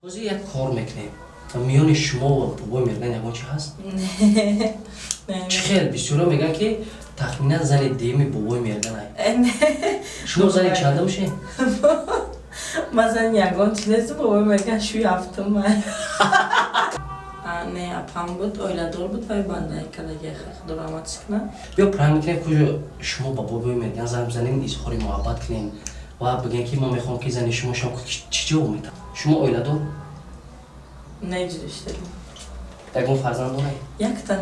Ҳозир як кор мекунем. Миёни шумо ва бобои Мерган ягон чи ҳаст? Чӣ хел бисёро мегӯянд, ки тахминан зани дуюми бобои Мерганай. Шумо зани чанда мешед? Ман зани ягон чи нестам, бобои Мерган шӯи ҳафтум. Не, апам буд, оиладор буд, вай бандаи кадаги, худо раҳматш кунад. Биё пранк мекунем, куҷо шумо ба бобои Мерган занг бизанем, изҳори муҳаббат кунем ва бигӯем, ки мо мехоҳем, ки зани шумо шавам. Чӣ ҷавоб медиҳад? Шумо оиладор? Не, ҷудо. Ягон фарзанд доред? Якта.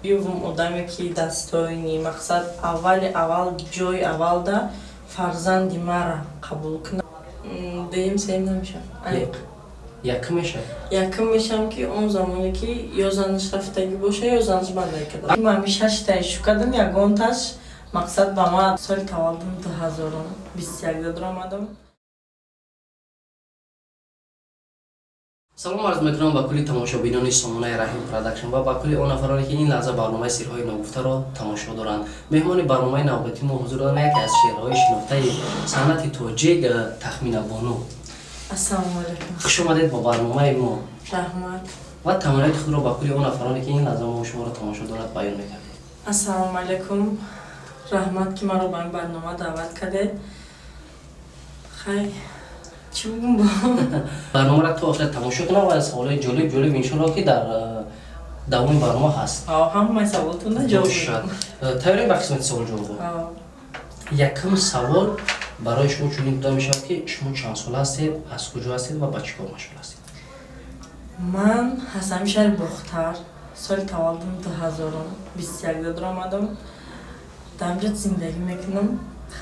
Биёвум, одаме ки дастоини мақсад, аввали аввал, ҷои аввалда фарзанди мара қабул кунад. Дуюм, сеюм намешавам, аниқ. Якум мешавад? Якум мешавам, ки он замоне ки ё занаш рафтагӣ боша, ё занаш бандаги карда. Ман ҳами шаштаи шу кардам, ягонташ мақсад ба ман. Соли таваллудам 2021-да дуромадам. Салом арз мекунам ба кулли тамошобинони сомонаи Раҳим Продакшн ва ба кулли он нафароне, ки ин лаҳза барномаи Сирҳои ногуфтаро тамошо доранд. Меҳмони барномаи навбатӣ мо ҳузур доранд яке аз чеҳраҳои шинохтаи санъати тоҷик, Тахмина Бону. Ассалому алайкум. Хуш омадед ба барномаи мо. Раҳмат. Ва таманниёти худро ба кулли он нафароне, ки ин лаҳза мо шуморо тамошо дорад, баён мекардед. Ассалому алайкум, раҳмат, ки маро ба ин барнома даъват кардед. Хай, чӣ бугум бо? Барномаро то охир тамошо кунам ва саволҳои ҷолиб ҷолиб, иншоалло, ки дар давоми барнома ҳаст. Ҳамаи саволотонда ҷавоб. Бошад. Тайёрем ба қисмати савол ҷавобҳо? Якум савол барои шумо чунин дода мешавад, ки шумо чанд сола ҳастед, аз куҷо ҳастед ва ба чӣ кор машғул ҳастед? Ман ҳастами шаҳри Бохтар, соли таваллудам 2021-да дуромадам, дар инҷо зиндагӣ мекунам.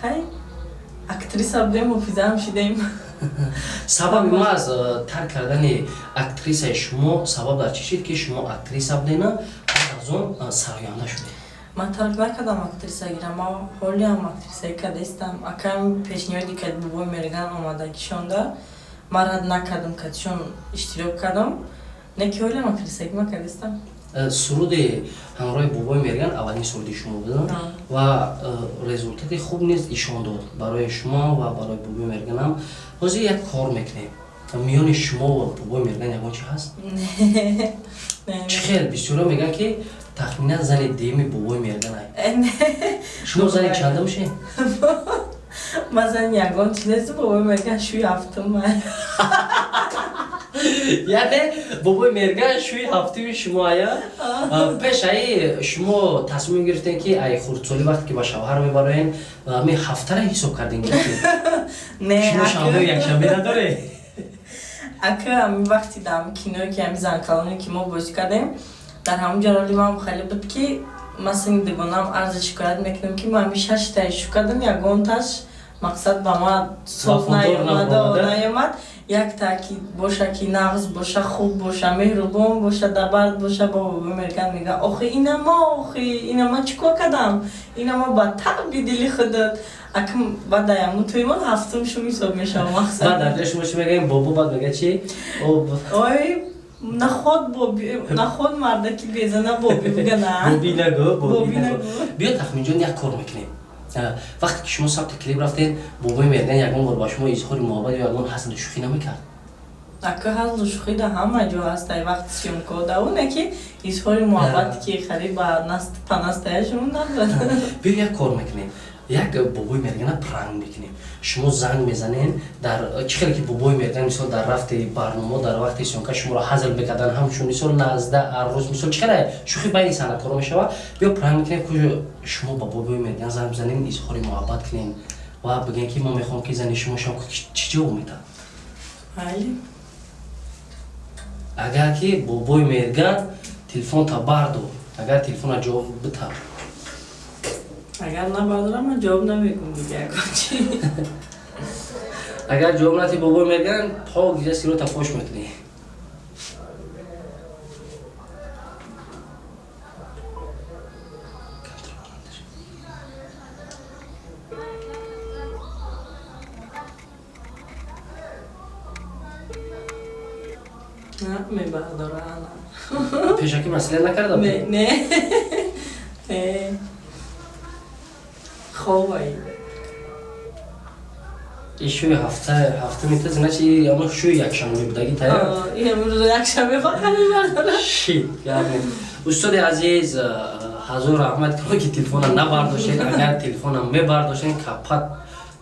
Хай, актриса будем, ҳофизаам шидаем. Сабаби маҳз тарк кардани актрисаи шумо сабаб дар чӣ шид, ки шумо актриса будена, баъд аз он сароянда шудед? Ман тарк накардам актрисагира, ман ҳолиам актрисагӣ кардастам. Акам пешниҳоди кард, бобои Мерган омадагишонда, ман рад накардам, катишон иштирок кардам, не ки ҳолиам актрисагӣ ма кардастам. Суруди ҳамроҳи бобои Мерган аввалин суруди шумо буд ва результати хуб низ ишон дод барои шумо ва барои бобои Мерганам. Ҳозир як кор мекунем. Миёни шумо ва бобои Мерган ягон чи ҳаст? Чӣ хел бисёро мегӯянд, ки тахминан зани дуюми бобои Мерганай. Шумо зани чанда мешед? Ман зани ягон чи нестам, бобои Мерган шӯи ҳафтум. Яъне бобои Мерган шӯи ҳафтуми шумо ая? Пеш аи шумо тасмим гирифтем, ки ай хурдсолӣ вақте ки ба шавҳар мебароен, ми ҳафтара ҳисоб кардем? Шумо шанбеу якшанбе надоре? Ака, ами вақти дар киное ки ами занкалоне ки мо бозӣ кардем, дар ҳамон ҷо роли ман хеле буд, ки ман сини дугонаам арзи шикоят мекунам, ки ман ами шаштаи шу кардам, ягонташ мақсад ба ман соф наёмад. Якта ки боша, ки нағз боша, хуб боша, меҳрубон боша, дабард боша. Бо бобои Мерган мега: «Охи, ина ма, охи, ина ма чӣ кор кардам? Ина ма ба таби дили худат». Акм баъд аяму туимон ҳафтум шум ҳисоб мешавам, мақсад. Баъд дар ҷои шумо чӣ мегӯем? Бобо баъд мега чи? Ой, наход боби, наход мардаки безана боби бугана. Боби нагӯ, боби нагӯ. Биё, Тахминҷон, як кор мекунем. Вақте ки шумо сабти клип рафтед, бобои Мерган ягон бор ба шумо изҳори муҳаббат ё ягон ҳазлу шӯхӣ намекард? Ака, ҳазлу шӯхӣ да ҳама ҷо ҳаст, ай вақти съёмка да оне ки изҳори муҳаббат ки хари ба панастаяшон набуд. Биё, як кор мекунем, як бобои Мергана пранк мекунем. Шумо занг мезанен, дар чӣ хеле ки бобои Мерган, мисол, дар рафти барнома, дар вақти съёмка шуморо ҳазл мекардан, ҳамчун мисол назда аррӯз, мисол, чӣ хеле шӯхӣ байни санъаткоро мешавад. Биё пранк мекунем, куҷо шумо ба бобои Мерган занг бизанем, изҳори муҳаббат кунем ва бигӯем, ки мо мехоҳем, ки зани шумо шавам. Чӣ ҷавоб медиҳад? Агар ки бобои Мерган телефонта бардор, агар телефона ҷавоб бита. Агар набардорам, ман ҷавоб намекунам дига ягон чи. Агар ҷавоб надиҳӣ, бобои Мерган пок гиря сирота фош мекунӣ. Мебардора. Пешакӣ масъала накарда? Не, не, ховай. Шӯи ҳафта ҳафтуми та, значит, ама шӯи якшанбе будаги тая. Имрӯз якшанбе фақат мебардорам. Ши устоди азиз, ҳазор раҳмат, ки телефона набардоштед. Агар телефона мебардоштед, капат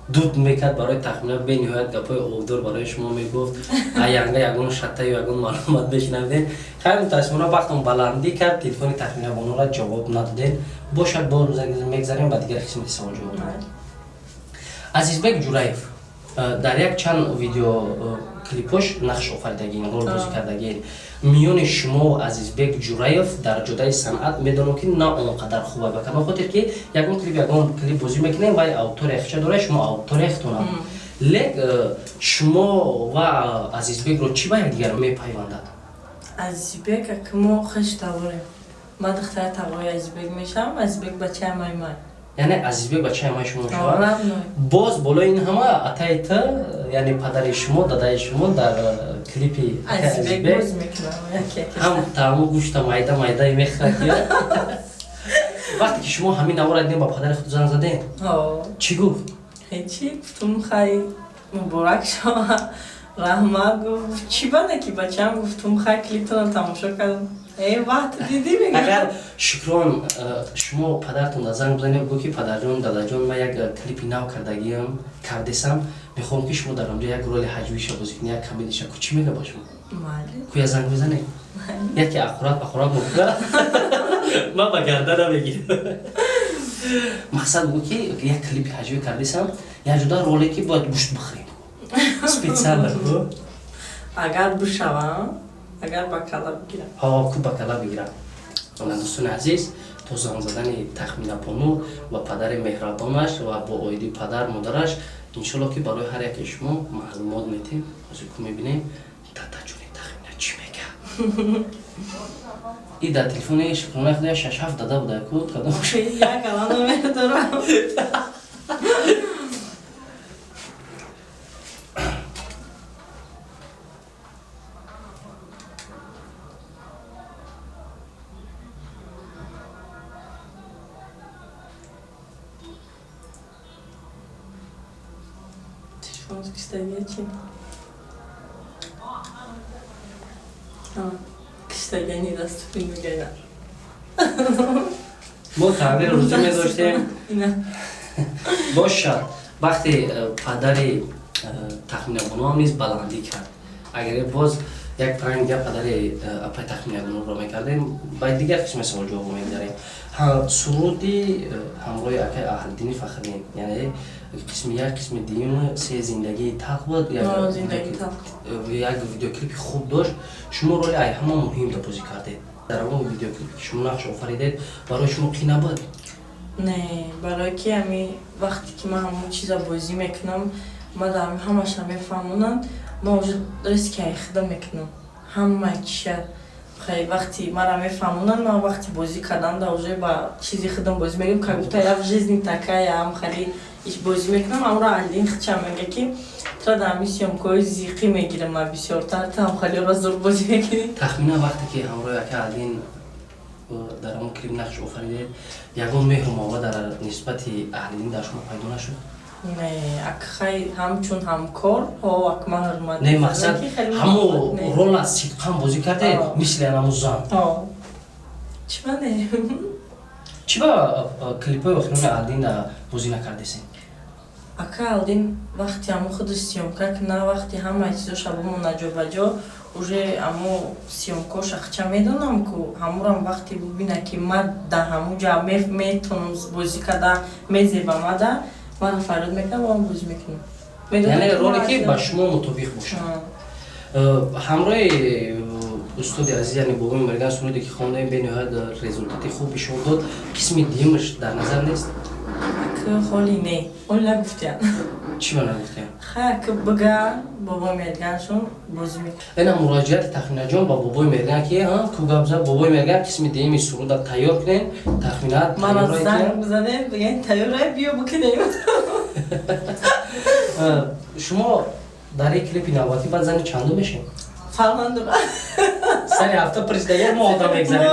дуд мекард барои тахмина, бениҳоят гапҳои обдор барои шумо мегуфт. Аянга ягон шаттаю ягон маълумот бешинавидем. Хайр, мутаассифона, вақтон баландӣ кард, телефони Тахмина Бонура ҷавоб надодем. Бошад, боз мегзарем ба дигар қисмати саволҷавоб. Азизбек Ҷураев дар як чанд видео клипош нақш офаридагин, рол бозӣ кардагин. Миёни шумо Азизбек Ҷураев дар ҷодаи санъат медонам, ки на он қадар хуба, ба кадом хотир ки ягон клип, ягон клип бозӣ мекунем, вай аудитория хича дора, шумо аудитория хитона. Лек шумо ва Азизбекро чӣ ба якдигар мепайвандад? Азизбек ака мо хеш таворем. Ман духтари тавои Азизбек мешавам, Азизбек бачаи май май. Яъне Азизбек бачаи май шумо мешавад. Боз болои ин ҳама атаи т, яъне падари шумо, дадаи шумо дар клипи Азизбек ҳам таъму гӯшта майда майда мехӯрад. Вақте ки шумо ҳамин навора дидем, ба падари худ занг задем, чӣ гуфт? Ҳечи, гуфтум, хай, муборак шава, раҳмат гуфт. Чӣ бана ки бачаам, гуфтум, хай, клиптона тамошо кардам. Вақт дидӣ. Агар шукрон, шумо падаратон да занг бизанед, гӯ ки падарҷон, дадаҷон, ман як клипи нав кардагиам, кардесам, мехоҳам, ки шумо дар онҷо як роли ҳаҷвиша бозӣ кунед, як комедиша, ку чӣ мега ба шумо? Ку я занг бизанед, яке ақурат ақурат мекуна, ман ба гарда намегирам. Мақсад, гӯ ки як клипи ҳаҷвӣ кардесам, як ҷуда роле ки бояд гӯшт бихӯрем специально. Агар бишавам, агар ба кала бигирам. Ҳо, ку ба кала бигирам. Дӯстони азиз, то занг задани Тахмина Бону ва падари меҳрабонаш ва бо оиди падар модараш, иншолло, ки барои ҳар яке шумо маълумот метем. Ҳозир ку мебинем, дадаҷони Тахмина чӣ мега. И дар телефони шукронаи худо шаш ҳафт дада буда ку, кадом? Як ала номер дорам. Телефон киштагия чи? Киштагия недоступен мегӯяд. Мо тағйир рӯзӣ медоштем. Бошад, вақте падари Тахминабонуам низ баландӣ кард, агар боз як пранк дига падари апай Тахминабонуро мекардем, ба дигар қисми саволҷавоб мегузарем. Суруди ҳамроҳи акай Аҳлиддини Фахриддин, яъне қисми як, қисми дуюм, се, зиндагии талх буд, як видеоклипи хуб дошт. Шумо роли ай ҳама муҳим да бозӣ кардед. Дар он видеоклипе ки шумо нақш офаридед, барои шумо қӣ набуд? Не, барое ки ами вақте ки ман ҳамон чиза бозӣ мекунам, ман дар ҳамаша мефаҳмонам, ман уже риски айхида мекунам ҳама чиша. Хай, вақти мара мефаҳмонанд, ман вақти бозӣ кардан да уже ба чизи худам бозӣ мекунам, как будто я в жизни такая, ам хали иш бозӣ мекунам. Амро Алдин хичам мега, ки тра дар ҳами съёмкаҳои зиқӣ мегирам, ман бисёртар ту ҳам хали зур бозӣ мекунӣ. Тахминан вақте ки ҳамроҳи ака Алдин дар он клип нақш офаридед, ягон меҳру муҳаббат дар нисбати Аҳлиддин дар шумо пайдо нашуд? Не, ак хай, ҳамчун ҳамкор ҳо, ак ман ҳурмат. Не, мақсад, ҳамо рола сидқан бозӣ кардед, мисли анаму зан. Чӣ ба не? Чӣ ба клипҳои охирони Аҳлиддин бозӣ накардесен? Ака Алдин вақти ҳамо худу съёмка кна, вақти ҳамаи чизоша бимона ҷобаҷо, уже амо съёмкоша хча медонам, ку ҳамурам вақте бубина, ки ма да ҳамуҷа метонам бозӣ карда, мезеба мада, мара фарёд мекунам ва ман бозӣ мекунам. Яъне роле ки ба шумо мутобиқ бошад. Ҳамроҳи устоди азиз, яъне бобои Мерган, суруде ки хондаем, бениҳоят результати хуб ишон дод. Қисми дуюмаш дар назар нест? Ҳоли не, ҳоли нагуфтиян. Чӣ ба нагуфтиян? Хай, ки бига бобои Мерганшон бозӣ мекунад. Ина муроҷиати Тахминаҷон ба бобои Мерган, ки ку гап зад бобои Мерган, қисми дуюми суруда тайёр кунем, Тахмина. Мара занг бизанем, бигӯем, тайёрай, биё бикунем. Шумо дар ин клипи навбатӣ баъд зани чандум мешем? Фарқ надорад. Сари ҳафта присдагар мо одам мегзарем.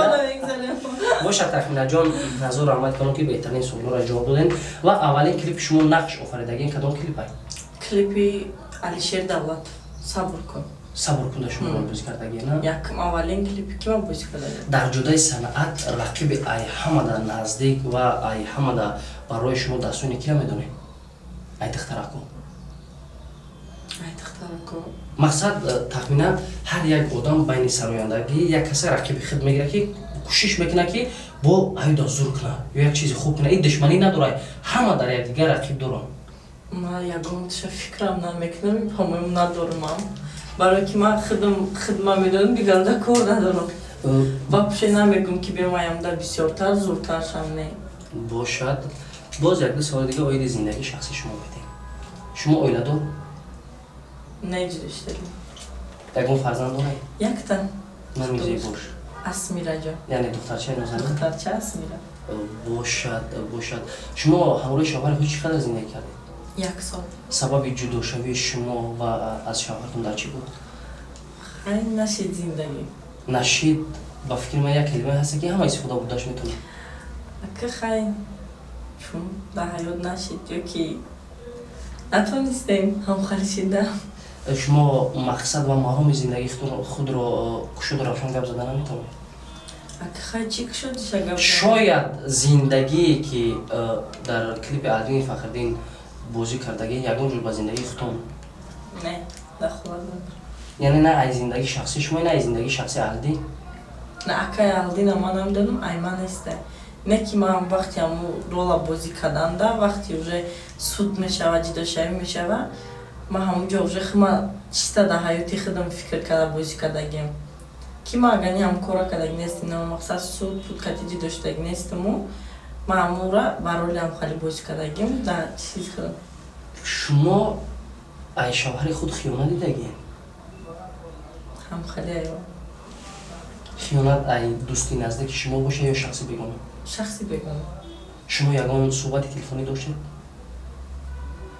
Боша, Тахминаҷон, назор раҳмат кунам, ки беҳтарин суолҳоро ҷавоб додем. Ва аввалин клипи шумо нақш офаридагин кадом клипай? Клипи Алишер Давлатов, «Сабр кун». «Сабр кун» да шумо бозӣ кардагӣ, на? Якм, аввалин клипи ки ман бозӣ кардагӣ. Дар ҷодаи санъат рақиби ай ҳамада наздик ва ай ҳамада барои шумо дастони кира медонед, ай духтарако? Ай духтарако? Мақсад, тахминан ҳар як одам байни сарояндагӣ як касе рақиби худ мегирад, ки кӯшиш мекунад, ки бо аюда зур кунад ё як чизи хуб кунад. Ин душманӣ надорад, ҳама дар якдигар рақиб доранд. Ман ягонташа фикрам намекунам, по-моему, надорумам, барое ки ман худам хидма медонам, дигарда кор надорам. Вообще намегум, ки бемаямда бисёртар зуртар шам, не. Бошад, боз якду саволи дига оиди зиндагии шахси шумо медиҳем. Шумо оиладор? Не, ҷудоштагӣ. Ягон фарзанд доред? Якта. Номи зебош? Асмираҷон. Яъне духтарчаи нозанин? Духтарча Асмира. Бошад, бошад. Шумо ҳамроҳи шавҳари худ чӣ қадар зиндагӣ кардед? Як сол. Сабаби ҷудошавии шумо ва аз шавҳартон дар чӣ буд? Хай, нашид зиндагӣ. Нашид, ба фикри ман, як калимае ҳаста, ки ҳама истифода бурдаш метавонад. Ака, хай, чун дар ҳаёт нашид ё ки натонистем ҳамхали шида. Шумо мақсад ва мароми зиндагии худро кушоду равшан гап зада наметавонед? Ака, хай, чӣ кушодиша гап? Шояд зиндагие, ки дар клипи Аҳлиддини Фахриддин бозӣ кардагӣ, ягон ҷур ба зиндагии худтон? Не, дахолат надорам. Яъне на ай зиндагии шахсии шумо, на ай зиндагии шахсии Аҳлиддин? На, акай, Аҳлиддина ман намедонам, ай ман неста. Не ки ман вақти ҳаму рола бозӣ карданда, вақти уже суд мешава, ҷудошавӣ мешава, ман ҳамунҷо уже хма чиста дар ҳаёти худам фикр карда бозӣ кардагиам, ки ман агани ҳам кора кардаги нестим, на мақсад суд буд кати ҷудо шудаги нестиму ман ҳамура ба роли ҳамхали бозӣ кардагиам дар чиз худам. Шумо ай шавҳари худ хиёнат дидагӣ? Ҳамхали аё. Хиёнат ай дӯсти наздики шумо боша ё шахси бегона? Шахси бегона. Шумо ягон суҳбати телефонӣ доштед?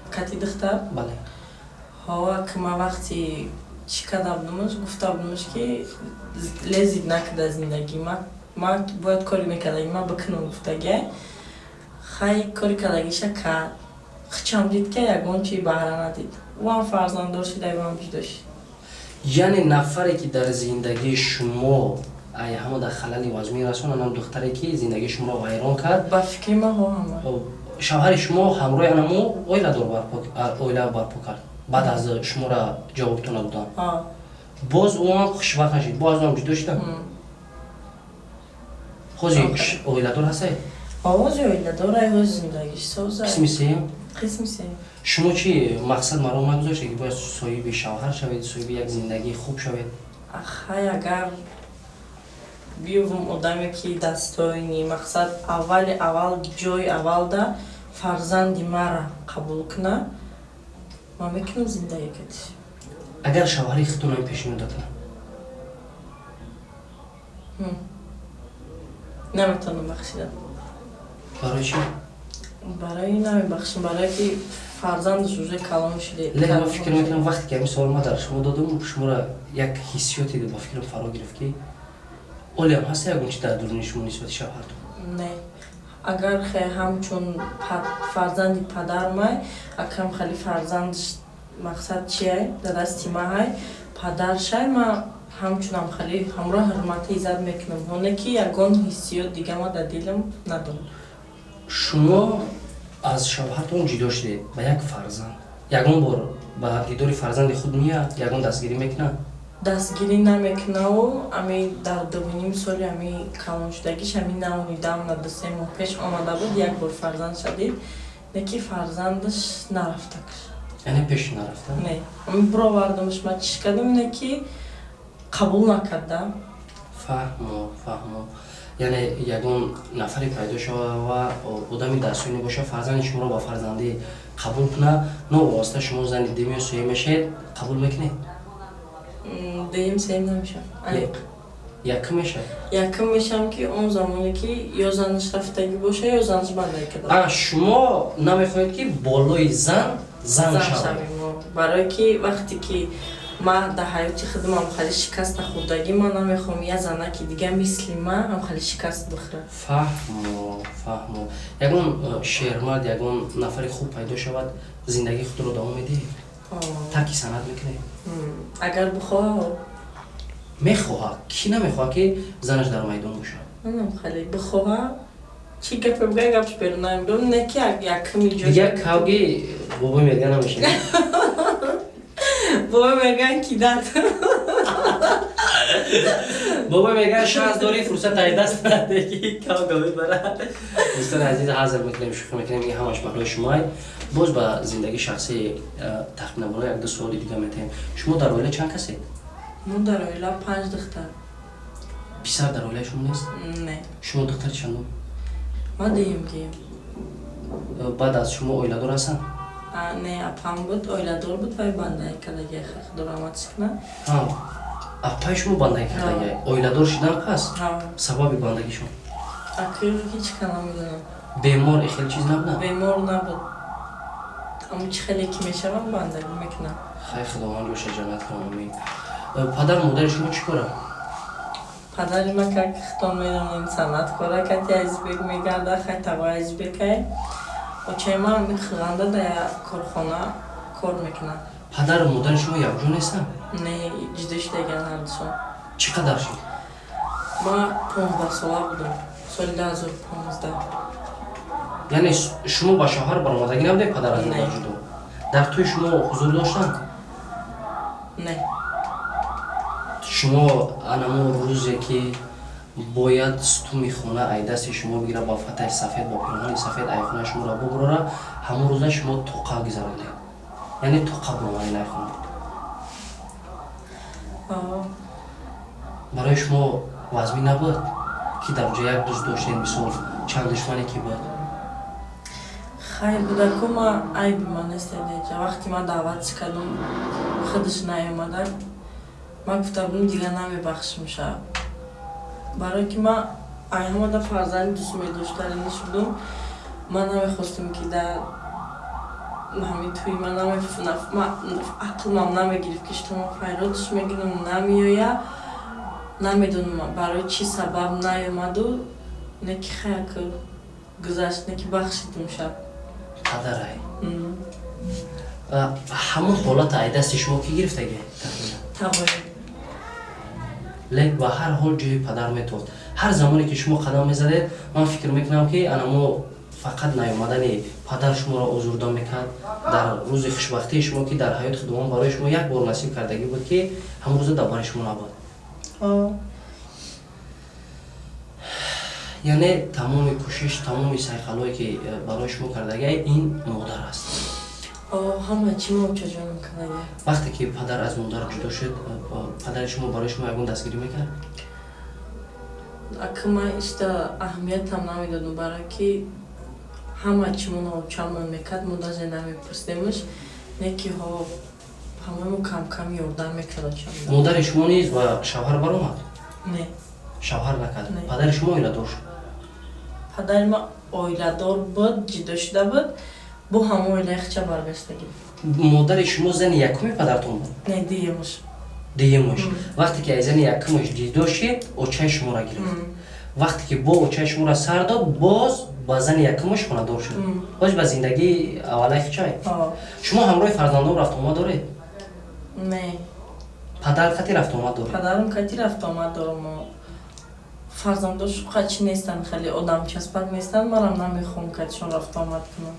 Кати духтар? Бале. Ҳова, ки ман вақти чӣ карда будумаш, гуфта будумаш, ки лезить накарда зиндагӣ ман, бояд кори мекардаги ман бикунам, гуфтагиай. Хай, кори кардагиша кард, хичам дид, ки ягон чи баҳра надид. Ӯам фарзанддор шуда, ӯам ҷудо шид. Яъне нафаре, ки дар зиндагии шумо ай ҳама дар халали вазмин расон, анам духтаре, ки зиндагии шуморо вайрон кард? Ба фикри ман, ҳо, ҳама. Шавҳари шумо ҳамроҳи анамо оиладор оила барпо кард, баъд аз шуморо ҷавобтон надодан? Боз ӯам хушбахт нашид, боз аз ӯам ҷудо шидан? Ҳозир оиладор ҳастед? Ҳозир оиладор, ай ҳозир зиндагиш соза. Қисми сеюм? Қисми сеюм. Шумо чӣ мақсад маром нагузоштед, ки бояд соҳиби шавҳар шавед, соҳиби як зиндагии хуб шавед? Хай, агар биёвум одаме, ки дастоини мақсад, аввали аввал, ҷои аввалда фарзанди мара қабул куна, ман мекунам зиндагӣ катиш. Агар шавҳари худтон ҳамин пешниҳод кунад? Наметавонам бахшидам. Барои чӣ? Барои намебахшам, барое ки фарзандаш уже калон шуде. Лекин ман фикр мекунам, вақте ки ҳамин суол ма дар шумо додам, шуморо як ҳиссиёте ба фикрам фаро гирифт, ки олиам ҳаста ягон чи дар дуруни шумо нисбати шавҳартон. Не, агар хе ҳамчун фарзанди падармай, акам хали фарзандаш мақсад чиай, дар дасти маҳай, падаршай, ма ҳамчунам хали ҳамроҳ ҳурмати иззат мекунам, оне ки ягон ҳиссиёт дига ма дар дилам надорам. Шумо аз шавҳартон ҷудо шудед ба як фарзанд. Ягон бор ба дидори фарзанди худ меяд, ягон дастгирӣ мекунад? Дастгирӣ намекунаву ами дар 2,5 соли ами калоншудагиш, ами навнидавна 2-3 моҳ пеш омада буд, як бор фарзандша дид, не ки фарзандаш нарафтакш. Яъне пеш нарафта? Не, ами бировардамаш, ма чиш кардам, не ки қабул накарда. Фаҳмо, фаҳмо. Яъне ягон нафаре пайдо шава ва одами дастёне боша, фарзанди шуморо ба фарзандӣ қабул кунад, новобаста шумо зани дуюм ё сеюм мешавед, қабул мекунед? Дуюм, сеюм намешавам, аниқ. Якум мешавад? Якум мешавам, ки он замоне ки ё занаш рафтагӣ боша, ё занаш бандагӣ карда. А шумо намехоҳед, ки болои зан зан шавад? Барое ки вақте ки Ман дар ҳаёти худам ҳамхали шикаст нахӯрдагӣ, ман намехоҳам я занаки дига мисли ман ҳамхали шикаст бихӯрад. Фаҳмо, фаҳмо. Ягон шермард, ягон нафари хуб пайдо шавад, зиндагии худро давом медиҳед? Тарки санъат мекунед? Агар бихоҳад. Мехоҳад. Кӣ намехоҳад, ки занаш дар майдон бошад? Хеле бихоҳад, чӣ гапе бигӯяд, гапш берун намебирам, не ки якми ҷо. Дигар кавги бобои Мерган намешавад? Бобои Мерган кидат. Бобои Мерган, шанс дорӣ, фурсат ай даст наде, ки кавга мебарад. Дӯстони азиз, ҳазр мекунем, шӯхӣ мекунем, ин ҳамаш барои шумоай. Боз ба зиндагии шахсии тахминан боло як ду суоли дига метаҳем. Шумо дар оила чанд касед? Мо дар оила панҷ духтар. Писар дар оилаи шумо нест? Не. Шумо духтари чандум? Ман дуюмгием. Баъд аз шумо оиладор ҳастанд? Не, апам буд, оиладор буд, вай бандаи кардагия, худо раҳматш кунад. Апаи шумо бандаги кардагия? Оиладор шидан пас сабаби бандагишон? Аки, ҳеҷ ка намедонам. Бемор хеле чиз набуданд? Бемор набуд, аммо чӣ хеле ки мешавад, бандагӣ мекунад. Хай, худованд ҷоша ҷаннат кунад, омин. Падару модари шумо чӣ кора? Падари ма, как хитон медонем, санъаткора, кати Азизбек мегарда, хай, тағои Азизбекай. Очаи ма ами хиғанда дар як корхона кор мекунад. Падару модари шумо якҷо нестанд? Не, ҷудо шудагиан ҳардушон. Чӣ қадар шуд? Ма 15-сола будам, соли 2015. Яъне шумо ба шавҳар баромадагӣ набудед, падар аз модар Не. ҷудо? Дар тӯи шумо ҳузур доштанд? Не. Шумо анамо рӯзе, ки бояд стуми хона ай дасти шумо бигира, ба фатаи сафед, ба пироҳани сафед ай хонаи шуморо бубурора, ҳамон рӯза шумо тоқа гузарондед, яъне тоқа буромадед ай хона? Аа. Барои шумо вазмин набуд, ки дар ҷо як дӯст доштед, мисол, чанд душмане ки буд? Хай, будаку, ма айби ман нест. Деҷа вақте ман даъватш кардам, худаш наёмада. Ман гуфта будам, дигар намебахшимша, барое ки ман ай ҳамада фарзанди дӯст медоштариниш будум. Ман намехостам, ки дар ҳамин тӯи ман ақлмам намегирифт, ки шуто ман файродш мегирам, намеоя. Намедонам, барои чӣ сабаб наёмаду, не ки хаяк гузашт, не ки бахшидим шаб. Падарай. Ҳамон ҳолата ай дасти шумо кӣ гирифтаги тахминан? Тағои. Лек ба ҳар ҳол ҷои падар метофт. Ҳар замоне ки шумо қадам мезадед, ман фикр мекунам, ки анамо фақат наёмадани падар шуморо озурда мекард дар рӯзи хушбахтии шумо, ки дар ҳаёти худованд барои шумо як бор насиб кардагӣ буд, ки ҳамон рӯза дар бари шумо набуд. Яъне тамоми кӯшиш, тамоми сайқалҳое, ки барои шумо кардагиай, ин модар аст. Ҳама чӣ мо очаҷонам кардагия. Вақте ки падар аз модар ҷудо шуд, падари шумо барои шумо ягон дастгирӣ мекард? Ака, ман ишта аҳамиятам намедодам, барое ки ҳама чимоно очамон мекард, мо даже намепурсидемш, не ки ҳо, ҳамаи мо камкам ёрдам мекард очам. Модари шумо низ ба шавҳар баромад? Не. Шавҳар накард? Не. Падари шумо оиладор шуд? Падари ма оиладор буд, ҷудо шуда буд, бо ҳамон оилаи хича баргаштагӣ. Модари шумо зани якуми падартон буд? Не, дуюмаш. Дуюмаш. Вақте ки аз зани якумаш ҷудо шид, очаи шуморо гирифт. Вақте ки бо очаи шуморо сар дод, боз ба зани якумаш хонадор шуд. Боз ба зиндагии аввалаи хичай. Шумо ҳамроҳи фарзандон рафтуомад доред? Не. Падар кати рафтуомад доред? Падарам кати рафтуомад дорам. Фарзандош қачи нестанд, хеле одамчаспак нестанд, манам намехоҳам катишон рафтуомад кунам.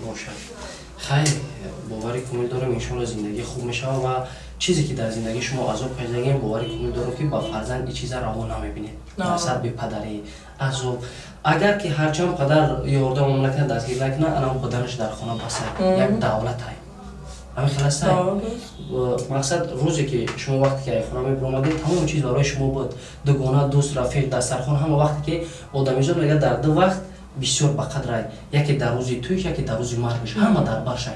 Бошад, хайр, бовари комил дорам, иншоалло, зиндагӣ хуб мешавад ва чизе ки дар зиндагии шумо азоб кашидагем, бовари комил дорам, ки ба фарзанд ин чиза раво намебинед. Мақсад, бепадарӣ азоб. Агар ки ҳарчанд падар ёрдамон накунад, дастгир накунад, анам буданаш дар хона басай, як давлатай, ҳамин хел астай. Мақсад, рӯзе ки шумо, вақте ки хона мебиромадед, тамоми чиз барои шумо буд: дугона, дӯст, рафиқ, дастархон, ҳама. Вақте ки одамизод мегӯяд, дар ду вақт бисёр ба қадрай: яке дар рӯзи тӯйш, яке дар рӯзи маргаш. Ҳама дар баршай,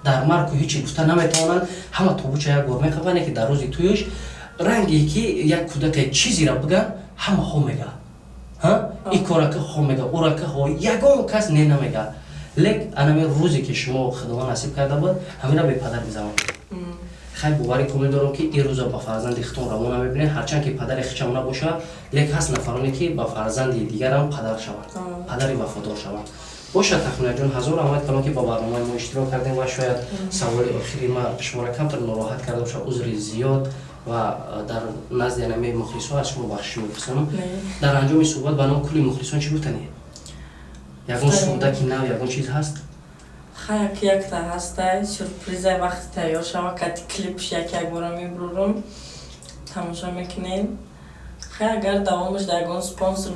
дар маргу ҳечи гуфта наметавонанд, ҳама тобуча як бор мехабанд. Яке дар рӯзи тӯйш, ранге ки як кӯдаке чизеро биган, ҳама хо мега, и корака хо мега, урака хо, ягон кас не намега. Лек анами рӯзе ки шумо худованд насиб карда буд, ҳамина бепадар гузаронед. Хай, боварӣ комил дорам, ки ин рӯза ба фарзанди худтон раво намебинед, ҳарчанд ки падари хичам набошад, лек ҳаст нафароне, ки ба фарзанди дигарам падар шаванд, падари вафодор шаванд. Бошад, Тахминаҷон, ҳазор раҳмат калон, ки ба барномаи мо иштирок кардем, ва шояд саволи охири ма шуморо камтар нороҳат карда бошад, узри зиёд ва дар назди анаме мухлисҳо аз шумо бахшиш мепурсам. Дар анҷоми суҳбат ба номи кулли мухлисон чӣ гуфтанӣ? Ягон сурудаки нав, ягон чиз ҳаст? Хаяк, якта ҳастай сюрпризай, вақти тайёр шава, кати клипш як як бора мебурам, тамошо мекунем. Хай, агар давомаш дар ягон спонсор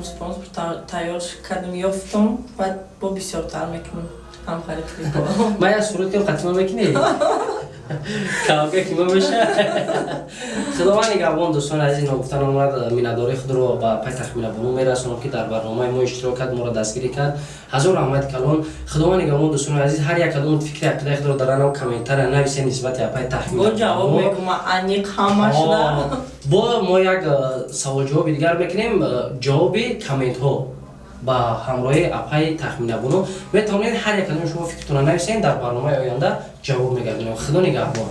тайёр кардем, ёфтум, баъд бо бисёртар мекунем ҳамхари клипо. Ман як суруд кам қатима мекунӣ? Калка кима меша. Худованд нигаҳбон, дӯстони азиз. Ногуфта намонад, миннатдории худро ба пай Тахмина бону мерасонам, ки дар барномаи мо иштирок кард, моро дастгирӣ кард. Ҳазор раҳмати калон. Худованд нигаҳбон, дӯстони азиз. Ҳар як кадом фикри ақидаи худро дар анам комментария нависед нисбати апай Тахмина. Бо ҷавоб мекунам, аниқ ҳамашда. Бо мо як саволҷавоби дигар мекунем, ҷавоби комментҳо ба ҳамроҳи апаи Тахмина бону. Метавонед, ҳар як кадоми шумо фикртонро нависед, дар барномаи оянда ҷавоб мегардонем. Худо нигаҳбон.